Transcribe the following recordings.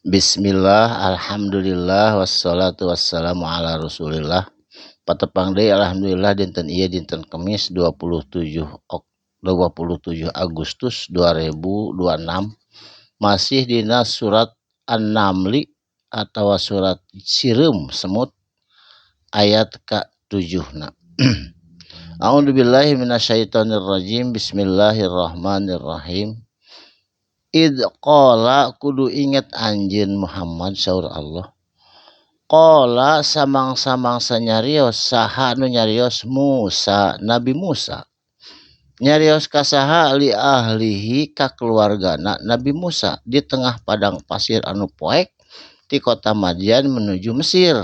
Bismillah, alhamdulillah, wassalatu wassalamu ala rasulillah. Patepang deui alhamdulillah dinten ieu dinten Kemis 27 Agustus 2026, masih dina surat An-Namli atau surat Sireum semut ayat ka-7 na. A'udzubillahi minasyaitonirrajim. Bismillahirrahmanirrahim. Idz qala, kudu inget anjeun Muhammad, saur Allah, qala samang-samangsa nyarios, saha nu nyarios? Musa, Nabi Musa nyarios ka saha? Li ahlihi, ka keluargana Nabi Musa di tengah padang pasir anu poek ti kota Madyan menuju Mesir.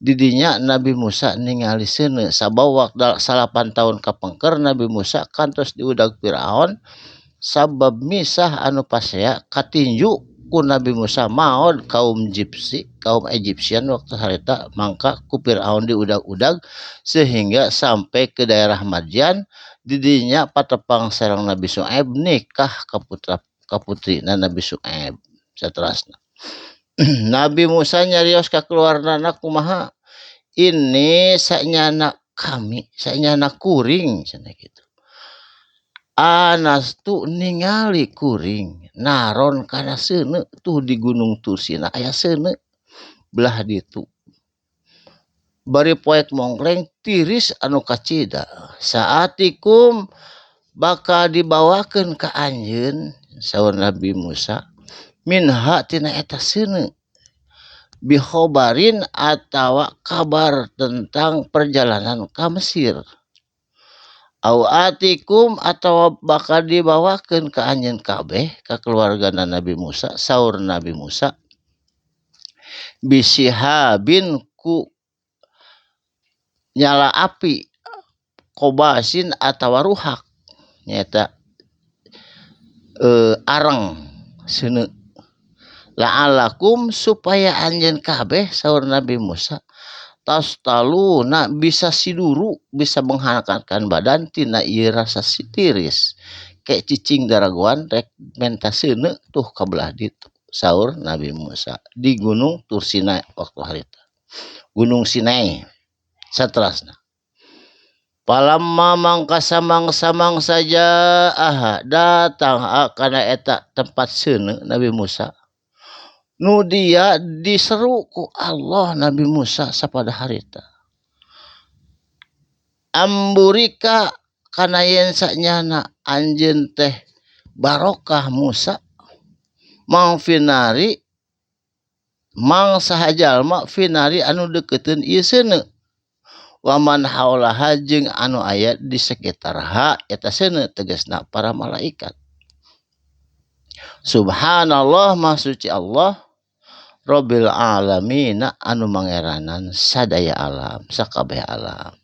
Didinya Nabi Musa ningali seuneu sabab waktu 9 tahun kapengker Nabi Musa kantos diudag Firaun sabab misah anu pasea katinju ku Nabi Musa maot kaum Gypsy, kaum Egyptian waktu harita, mangka ku Firaun diudag-udag sehingga sampai ke daerah Madyan. Didinya patepang sareng Nabi Su'aib, nikah ka putra ka putrina Nabi Su'aib. Saterasna Nabi Musa nyarios ka keluargana kumaha? Ini sanyana kami, sanyana kuring cenah kitu, anastu ningali kuring naron kana seuneu tuh di Gunung Tursina, aya seuneu belah ditu bari poek mongkleng tiris anu kacida. Saatikum, bakal dibawakeun ka anjeun, saur Nabi Musa, minha tina eta seuneu, bikhobarin atawa kabar tentang perjalanan ka Mesir, au atikum atawa bakal dibawakeun ka anjeun kabeh, ka keluargana Nabi Musa, saur Nabi Musa, bisihabin ku nyala api, qobasin atawa ruhak, nyaeta areng seuneu, la'allakum supaya anjeun kabeh, saur Nabi Musa, tastaluna bisa siduru, bisa menghangatkan badan tina ieu rasa tiris, kayak cicing daragoan rek menta seuneu tuh ka belah ditu, saur Nabi Musa di Gunung Tursina waktu harita, Gunung Sinai. Saterasna palamma mangka samang-samang saja aha datang kana eta tempat seuneu Nabi Musa, nu dia diseru ku Allah Nabi Musa sapada harita, amburika kana yen sanyana anjeun teh barokah Musa, man finnari mang saha jalma, finnari anu deukeuteun ieu seuneu, waman haulaha jeung anu aya di sekitar ha eta seuneu, tegasna para malaikat. Subhanallah, maha suci Allah, Robbil alamin anu mangeranan sadaya alam, sakabeh alam.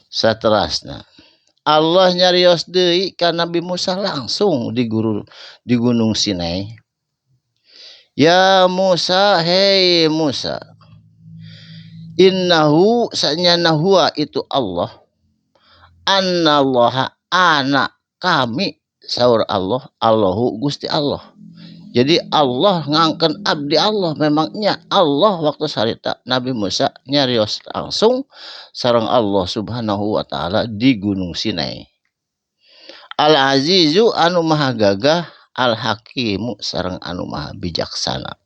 Saterasna Allah nyarios deui ka Nabi Musa langsung di guru di Gunung Sinai. Ya Musa, hei Musa, innahu sanyana huwa itu Allah, annallaha ana kami, saur Allah, Allahu Gusti Allah. Jadi Allah ngangken abdi Allah, memangnya Allah waktu sarita Nabi Musa nyarios langsung sareng Allah Subhanahu wa taala di Gunung Sinai. Al Azizu anu maha gagah, Al Hakimu sareng anu maha bijaksana.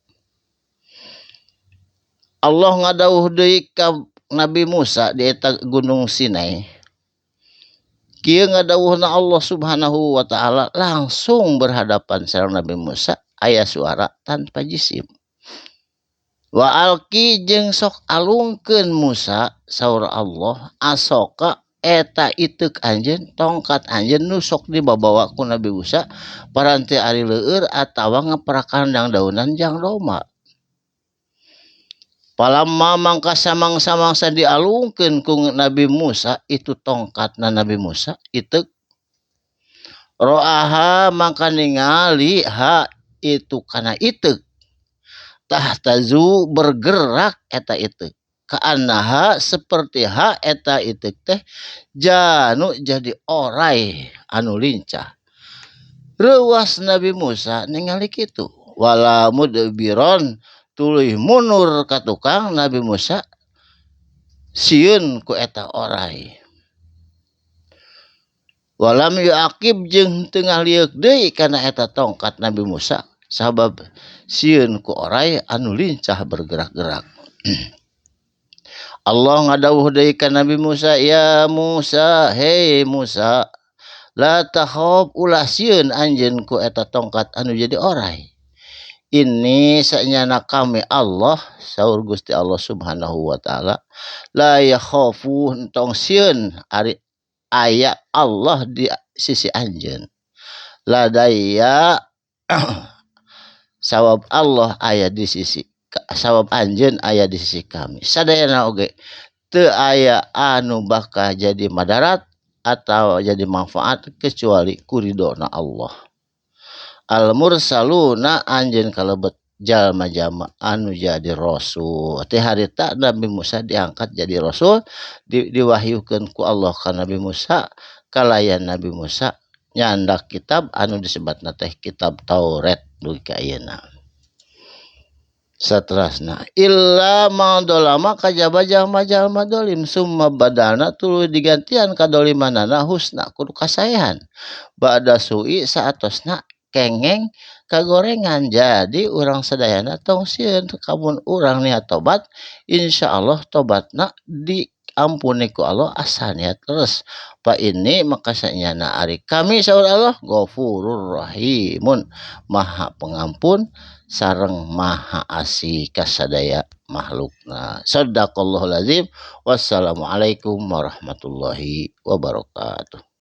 Allah ngadawuh deui ka Nabi Musa di eta Gunung Sinai. Kieu ngadawuhna Allah Subhanahu wa taala langsung berhadapan sareng Nabi Musa, aya suara tanpa jisim. Wa alqi jeung sok alungkeun Musa, saur Allah, asoka eta iteuk anjeun, tongkat anjeun nu sok dibabawa ku Nabi Musa paranti ari leueur atawa ngeprak kandang daunan jang domba. Palamma mangka samang-samangsa dialungkeun ku Nabi Musa itu tongkatna Nabi Musa iteuk, ro'aha mangka ningali ha itu kana iteuk, tahtazu bergerak eta iteuk, kaannaha seperti ha eta iteuk teh janu jadi orai anu lincah. Reuwas Nabi Musa ningali kitu. Wala mudbiron tuluy mundur ka tukang Nabi Musa sieun ku eta orai. Walam yu'aqib jeung teu ngalieuk deui kana eta tongkat Nabi Musa sabab sieun ku orai anu lincah bergerak-gerak. Allah ngadawuh deui ka Nabi Musa, ya Musa, hei Musa, la takhaf ulah sieun anjeun ku eta tongkat anu jadi orai. Ini sanyana kami Allah, saur Gusti Allah Subhanahu wa taala, la yakhafu entong sieun ari aya Allah di sisi anjeun. Ladaya sawab Allah aya di sisi sawab anjeun aya di sisi kami. Sadayana oge teu aya anu bakal jadi madarat atau jadi manfaat kecuali ku ridona Allah. Al mursaluna anjeun kalebet jalma-jalma anu jadi rasul. Teh harita Nabi Musa diangkat jadi rasul, diwahyukeun ku Allah ka Nabi Musa, kalayan Nabi Musa nyandak kitab anu disebatna teh kitab Taurat dugi ka ayeuna. Saterasna illa ma dolama kajaba jalma-jalma dolim summa badalna tuluy digantian kadolimanana husna kudu kasaehan ba'da su'i saatosna kengeng kagorengan. Jadi urang sadayana tong sieun kamun urang niat tobat, insyaallah tobatna diampuni ku Allah asal niat terus. Pa ini maka sanyana ari kami saur Allah Ghafurur Rahimun, Maha Pengampun sareng Maha Asih kasadaya makhlukna. Sadaqallahul azim. Wassalamualaikum warahmatullahi wabarakatuh.